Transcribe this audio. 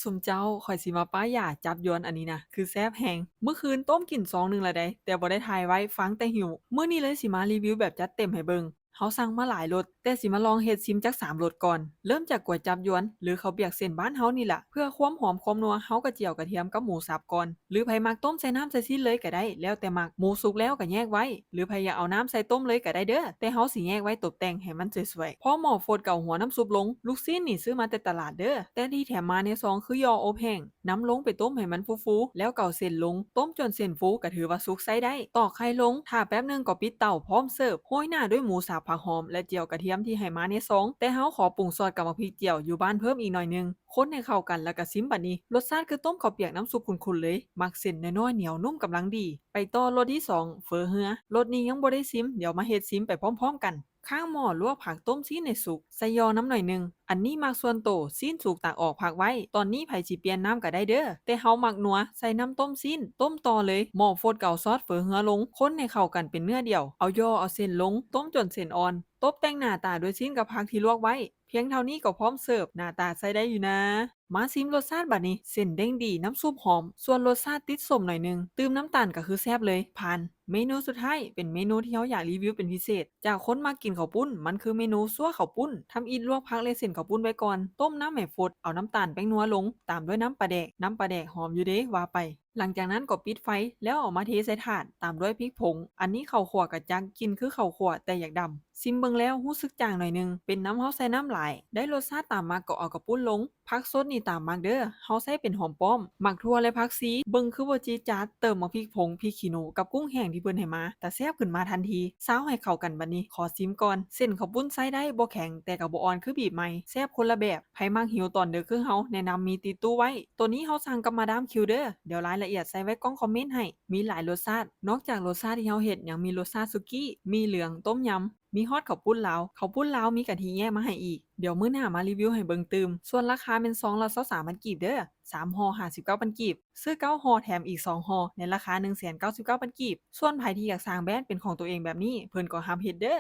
ຊຸມເຈົ້າ ຂ້ອຍຊິມາປ້າຍຢາຈັບຢວນອັນນີ້ນະ ຄືແຊບແຮງ. ມື້ຄືນຕົ້ມກິນຊອງໜຶ່ງລະໃດ ແຕ່ບໍ່ໄດ້ຖ່າຍໄວ້ ຟັງແຕ່ຫິວ. ມື້ນີ້ເລີຍຊິມາຣີວິວແບບຈັດເຕັມໃຫ້ເບິ່ງ. ເຮົາສັ່ງມາຫຼາຍລົດ ແຕ່ຊິມາລອງເຮັດຊິມຈັກສາມລົດກ່ອນ. ເລີ່ມຈາກກວຍຈັບຢວນ ຫຼື ເຂົ້າປຽກເສັ້ນບ້ານເຮົານີ້ລະ. ເພື່ອຄວາມຫອມຄວາມນົວ ເຮົາກະຈຽວກະທຽມກັບໝູສັບກ່ອນ ຫຼື ໃຜມັກຕົ້ມໃສ່ນ້ຳໃສ່ຊີ້ນເລີຍກະໄດ້ແລ້ວແຕ່ມັກ. ໝູສຸກແລ້ວກະແຍກໄວ້ ຫຼື ໃຜຢາກເອົານ້ຳໃສ່ຕົ້ມເລີຍກະໄດ້ເດີ ແຕ່ເຮົາຊິແຍກໄວ້ຕົບແຕ່ງໃຫ້ມັນສວຍໆ. ພໍໝໍ້ຟົດກະເອົາຫົວນ້ຳຊຸບລົງ. ລູກຊີ້ນນີ້ຊື້ມາແຕ່ຕະຫຼາດເດີ ແຕ່ທີ່ແຖມມາໃນຊອງຄືຍໍອົບແຫ້ງ. ນຳລົງໄປຕົ້ມໃຫ້ມັນຟູໆ ແລ້ວກໍເອົາເສັ້ນລົງ ຕົ້ມຈົນເສັ້ນຟູກະຖືວ່າສຸກໃຊ້ໄດ້. ຕອກໄຂ່ລົງ ຖ້າແປັບໜຶ່ງກໍປິດເຕົາ ພ້ອມເສີບ. ໂຮຍໜ້າດ້ວຍໝູສັບ, ຜັກຫອມ ແລະ ຈຽວກະທຽມທີ່ໃຫ້ມາໃນຊອງ ແຕ່ເຮົາຂໍປຸງຊອດກັບໝາກພິກຈຽວຢູ່ບ້ານເພີ່ມອີກໜ້ອຍໜຶ່ງ. ຄົນໃຫ້ເຂົ້າກັນແລ້ວກະຊິມບາດນີ້. ລົດຊາດຄືຕົ້ມເຂົ້າປຽກນ້ຳຊຸບຂຸ້ນໆເລີຍ. ມັກເສັ້ນນ້ອຍໆ ໜຽວນຸ້ມກຳລັງດີ. ໄປຕໍ່ລົດທີສອງ ເຝີເຮືອ. ລົດນີ້ຍັງບໍ່ໄດ້ຊິມ ດຽວມາເຮັດຊິມໄປພ້ອມໆກັນ. ຄ້າງໝໍ້ລວກຜັກຕົ້ມຊີ້ນໃຫ້ສຸກ ໃສ່ຍໍ້ນຳໜ້ອຍໜຶ່ງ. ອັນນີ້ມັກສ່ວນໂຕ ຊີ້ນສຸກຕັກອອກພັກໄວ້. ຕອນນີ້ໃຜຊິປ່ຽນນ້ຳກະໄດ້ເດີ ແຕ່ເຮົາມັກນົວ ໃສ່ນ້ຳຕົ້ມຊີ້ນ ຕົ້ມຕໍ່ເລີຍ. ໝໍ້ຟົດກະເອົາຊອດເຝີເຮືອລົງ ຄົນໃຫ້ເຂົ້າກັນເປັນເນື້ອດຽວ ເອົາຍໍ້ເອົາເສັ້ນລົງ ຕົ້ມຈົນເສັ້ນອ່ອນ. ຕົບແຕ່ງໜ້າຕາດ້ວຍຊີ້ນກັບຜັກທີ່ລວກໄວ້. ພຽງເທົ່ານີ້ກໍພ້ອມເສີບ ໜ້າຕາໃຊ້ໄດ້ຢູ່ນາ. ມາຊິມລົດຊາດບາດນີ້ ເສັ້ນເດ້ງດີ ນ້ຳຊຸບຫອມ ສ່ວນລົດຊາດຕິດສົ້ມໜ້ອຍໜຶ່ງ ຕື່ມນ້ຳຕານກະຄືແຊບເລີຍ ຜ່ານ. ເມນູສຸດທ້າຍ ເປັນເມນູທີ່ເຮົາຢາກຣີວິວເປັນພິເສດ. ຈາກຄົນມັກກິນເຂົ້າປຸ້ນ ມັນຄືເມນູຊົ່ວເຂົ້າປຸ້ນ. ທຳອິດລວກຜັກ ແລະ ເສັ້ນເຂົ້າປຸ້ນໄວ້ກ່ອນ ຕົ້ມນ້ຳໃຫ້ຟົດ ເອົານ້ຳຕານແປ້ງນົວລົງ ຕາມດ້ວຍນ້ຳປາແດກ. ນ້ຳປາແດກຫອມຢູ່ເດ ວ່າໄປ. ຫຼັງຈາກນັ້ນກໍປິດໄຟ ແລ້ວເອົາມາເທໃສ່ຖາດ ຕາມດ້ວຍພິກຜົງ. ອັນນີ້ເຂົ້າຂົ້ວກະຈັກ ກິ່ນຄືເຂົ້າຂົ້ວ ແຕ່ຢາກດຳ. ຊິມເບິ່ງແລ້ວຮູ້ສຶກຈາງໜ້ອຍໜຶ່ງ ເປັນນຳເຮົາໃສ່ນ້ຳຫຼາຍ. ໄດ້ລົດຊາດຕາມມັກກໍເອົາກະປຸ້ນລົງ. ຜັກສົດນີ້ຕາມມັກເດີ ເຮົາໃສ່ເປັນຫອມປ້ອມ, ໝາກຖົ່ວ ແລະ ຜັກຊີ. ເບິ່ງຄືບໍ່ຈີດຈາດ ເຕີມໝາກພິກຜົງ, ພິກຂີ້ໜູ ກັບກຸ້ງແຫ້ງທີ່ເພິ່ນໃຫ້ມາ ຕາແຊບຂຶ້ນມາທັນທີ. ຊາວໃຫ້ເຂົ້າກັນບາດນີ້ ຂໍຊິມກ່ອນ. ເສັ້ນເຂົ້າປຸ້ນໃຊ້ໄດ້ ບໍ່ແຂງ ແຕ່ກະບໍ່ອ່ອນຄືບີບໃໝ່ ແຊບຄົນລະແບບ. ໃຜມັກຫິວຕອນເດິກຄືເຮົາ ແນະນຳມີຕິດຕູ້ໄວ້. ໂຕນີ້ເຮົາສັ່ງກັບມາດາມຄິວເດີ ດຽວລາຍລະອຽດໃສ່ໄວ້ກ່ອງຄອມເມັນໃຫ້. ມີຫຼາຍລົດຊາດ ນອກຈາກລົດຊາດທີ່ເຮົາເຮັດ ຍັງມີລົດຊາດສຸກີ້, ໝີ່ເຫຼືອງ, ຕົ້ມຍຳ. ມີຮອດເຂົ້າປຸ້ນລາວ. ເຂົ້າປຸ້ນລາວມີກະທິແຍກມາໃຫ້ອີກ. ດຽວມື້ໜ້າມາຣີວິວໃຫ້ເບິ່ງຕື່ມ. ສ່ວນລາຄາແມ່ນຊອງລະຊາວສາມພັນກີບເດີ. ສາມຫໍ່ຫ້າສິບເກົ້າພັນກີບ. ຊື້ເກົ້າຫໍ່ແຖມອີກສອງຫໍ່ ໃນລາຄາໜຶ່ງແສນເກົ້າສິບເກົ້າພັນກີບ. ສ່ວນໃຜທີ່ຢາກສ້າງແບຣນເປັນຂອງໂຕເອງແບບນີ້ ເພິ່ນກໍຮັບເຮັດເດີ.